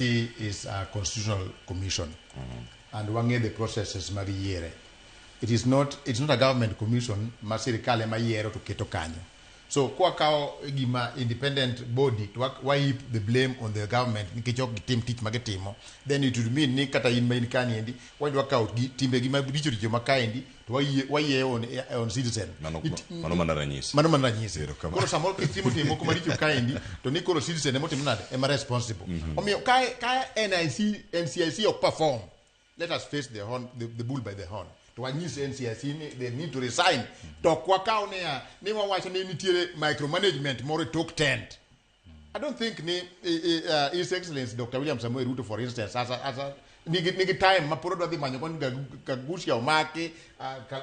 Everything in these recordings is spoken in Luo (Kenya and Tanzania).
Is a constitutional commission and wang'e the processes mag yiere. It is not, it's not a government commission ma sirikal ema yiero to keto kanyo. So kwakawo gima independent body to wa heap the blame on the government nikech ok gitim tich ma gitimo, then it would mean ni kata in ma in kaniendi wadwa kawo timbegi maricho richo ma kaendi to wayie on citizen. Mano mana ranyisi. Mano mana ranyisi. Erokamano. Koro samoro kitimo timbe moko maricho kaendi to ni koro citizen ema otimo nade, ema responsible. Omiyo ka NIC, NCIC ok perform, let us face the bull by the horn, to wanyis NCIC ni they need to resign. To ok wakaw niya ni wawacho ni nitiere micromanagement moro e tok tent. I don't think ni His Excellency Dr. William Samoei Ruto, for instance, as a nigi time ma pod odwa dhi manyo koni Kaguchia omaki,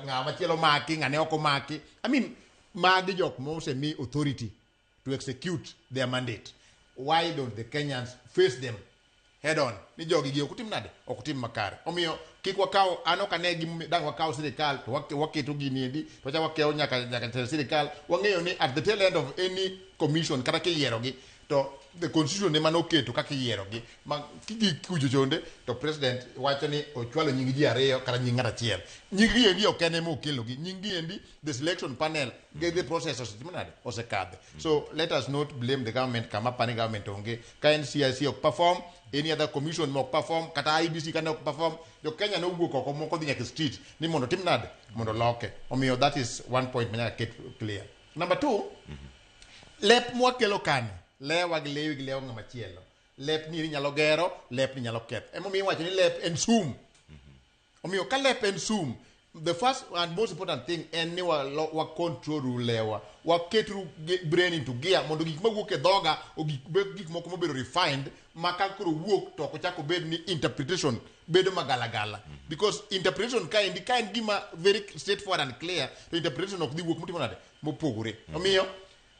ng'ama machielo omaki, ng'ane ok omaki. I mean, magi jok mosemi authority to execute their mandate. Why don't the Kenyans face them head on? Ni jogi gi ok utim nade? Ok utim makare. Omiyo kik wakaw, an ok ane gimomiyo dang' wakaw sirikal to waketo gini endi to wachak wakewo nyaka telo sirikal. Wang'eyo ni at the tail end of any commission, kata kiyierogi, to the constitution ema noketo kaka iyierogi. Ma kigik kucho chonde to president wacho ni ochwalo nying ji ariyo kata nying ng'at achiel. Nying gi endi ok en ema okelogi. Nying gi endi the selection panel gi the process osetimo nade? Osekadhe. So let us not blame the government kama pani government onge. Ka NCIC ok perform, any other commission ma ok perform, kata IEBC kane ok perform, jo Kenya nowuok oko, moko dhi nyaka e street ni mondo tim nade? Mondo loke. Omiyo that is one point ma nyaka ket clear. Number two, lep mwakelo kani, lewa gi lewi gi lewo ng'ama chielo. Lep ni nyalo gero, lep ni nyalo ketho. Emomiyo iwacho ni lep en sum. Omiyo ka lep en sum, the first and most important thing en ni wa control ru lewa, waket ru brain into gear mondo gik mawuok e dhoga ogik bed gik moko mobedo refined, ma ka koro wuok to ok ochak obed ni interpretation bedo magalagala, because interpretation kaendi ka en gima very straightforward and clear, to interpretation ok dhi wuok motimo nade, mopogore. Omiyo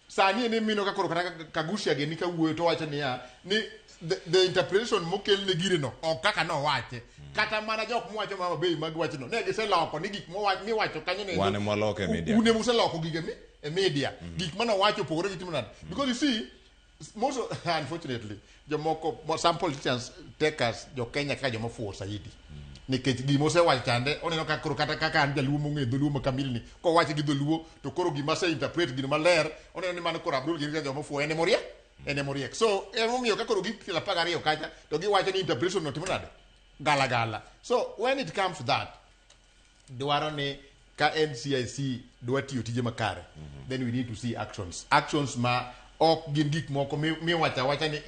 sani en mino ka koro kata Kaguchia gini ka wuoyo to wacho niya ni the interpretation mokel ne gire no ok kaka nowache. Kata mana jok mowacho mama bei mag wachno ne giseloko ni gik miwacho kanyo ne. Wan ema waloko e media. Un ema useloko gige mi e media, gik manowacho opogore gi timo nade, because you see, most of, unfortunately, jomoko, some politicians take us jo Kenya kaka joma ofuwo saidi, nikech gima osewacho chande oneno ka koro kata kaka an jaluo mong'e dholuo ma kamilni kowache gi dholuo to koro gima ase interpret gino maler oneno ni mano koro Abdul gin kaka joma ofuwo, en emoriek, en emoriek. So emomiyo ka koro gik tielo 12 kacha to giwacho ni interpretation no timo nade, gala gala. So when it comes to that, dwaro ni ka NCIC dwa tiyo tije makare, then we need to see actions, actions ma ok gin gik moko miwacho awacha ni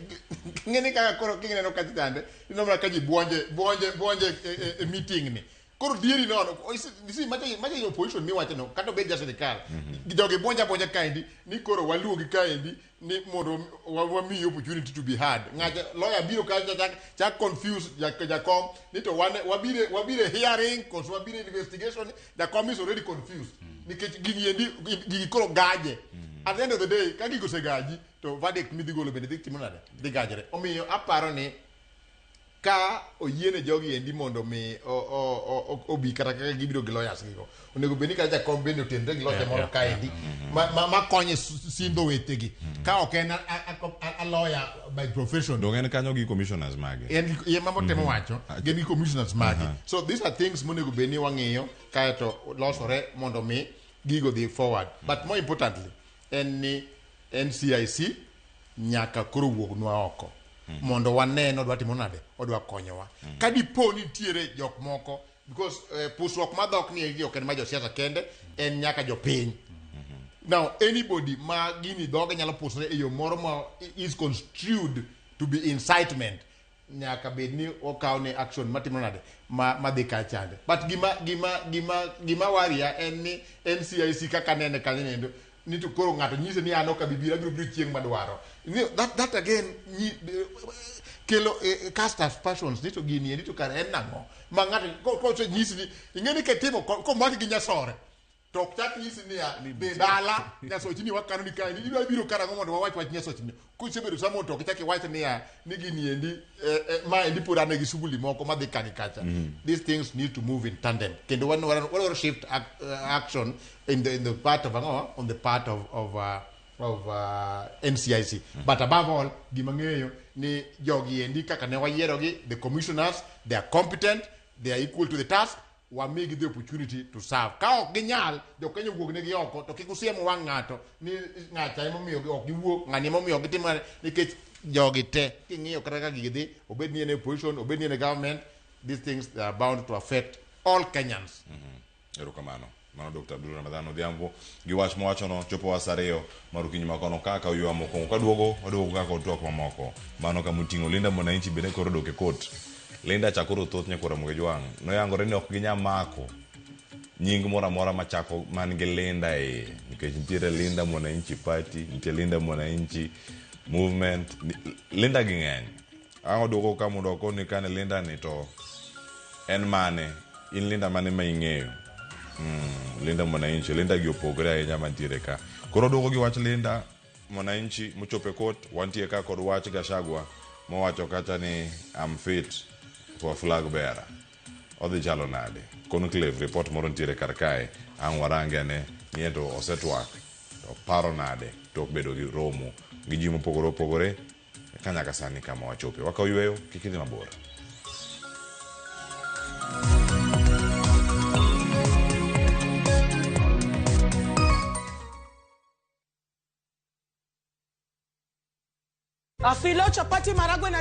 ng'eni kaka koro kineno kacha chande ineno mana ka ji buonje buonje buonje e meeting ni koro dieri nono. You see, macha opposition miwacho no kata obed ja sirikal, jogi buonja buonja kaendi ni koro waluogi kaendi ni mondo wamiyi opportunity to be heard. Ng'acha lawyer biro kacha chak confuse jakom ni to wan wabire hearing koso wabire investigation. Jakom is already confused nikech gigi endi gigi koro gaje. At the end of the day, ka gigo osegaji to verdict midhi golo bende dhi timo nade, dhi gajre. Omiyo aparo ni ka oyiene jogi endi mondo mi obi kata kaka gibiro gi lawyers gigo, onego bed ni kata jakom bende otenre gi loche moro kaendi ma konye sindho wechegi ka ok en a lawyer by profession. Dong en kanyo gi commissioners mage. En gi ema motemo wacho gin gi commissioners mage. So these are things monego bed ni wang'iyo kaeto losore mondo mi gigo dhi forward. But more importantly en ni NCIC nyaka koro wuognwa oko mondo wane ni odwa timo nade, odwa konyowa ka dipo ni nitiere jok moko, because pusruok ma dhok ni egi ok en ma josiasa kende, en nyaka jopiny. Now anybody ma gini dhoge nyalo pusre e yo moro ma is construed to be incitement, nyaka bed ni okaw ne action matimo nade, ma madhi ka chande. But gima waria en ni NCIC kaka nene kanyo nendo ni to koro ng'ato nyise ni an ok abi biro, abiro biro chieng' madwaro. That again kelo cast aspersions ni to gini endi to kare en nang'o ma ng'ato kosenyisi ni ing'e ni kitimo komaki gi nyasore to ok chak nyisi niya dhi dala nyasochni wakano ni kaendi idwa biro karang'o mondo wawach wach nyasochni kosebedo samo to ok ichak iwach niya ni gini endi ma endi pod an gi shughuli moko madhi ka gi kacha. These things need to move in tandem kendo wadwaro shift action in the part of ang'o, on the part of of NCIC. But above all, gima ng'eyo ni jogi endi kaka ne wayierogi, the commissioners, they are competent, they are equal to the task. Wamigi the opportunity to serve. Ka ok ginyal, jo Kenya owuog negi oko, to kik usiem wang' ng'ato ni ng'acha emomiyo ok giwuok, ng'ani emomiyo ok gitim ng'ani, nikech jogi te king'iyo kata ka gigi dhi, obed ni en e opposition, obed ni en e government, these things, they are bound to affect all Kenyans. Erokamano. Mano Dr. Abdul Ramadhan Odhiambo gi wach mowachono chopo wa sa 2 mar okinyi makono kaka oywa mokwongo kaduogo waduogo kaka kod twak mamoko mano kamoting'o Linda Mwananchi bende koro dok e kot. Linda chakoro thoth nyakwar Ramogi Jwang' noyangore ni ok ginyal mako nying moro amora machako man gi Linda e iye nikech nitiere Linda Mwananchi Party, nitie Linda Mwananchi Movement, Linda gi ng'eny. Ang' oduogo ka mondo okoni kane Linda ni to en mane, in Linda mane ma ing'eyo? Linda Mwananchi, Linda gi opogore ahinya mantiere ka. Koro duogo gi wach Linda Mwananchi mochopo e kot, wantie ka kod wach Gachagua mowacho kacha ni I'm fit for flag bearer. Odhi chalo nade? Conclave report moro nitiere kar kae, ang' warange ane ni ento osetwak to paro nade tok bedo gi romo gi ji mopogore opogore ka nyaka sani kama wachope. Wakaw yweyo, kik idhi mabor. Afilo chapati maragwe na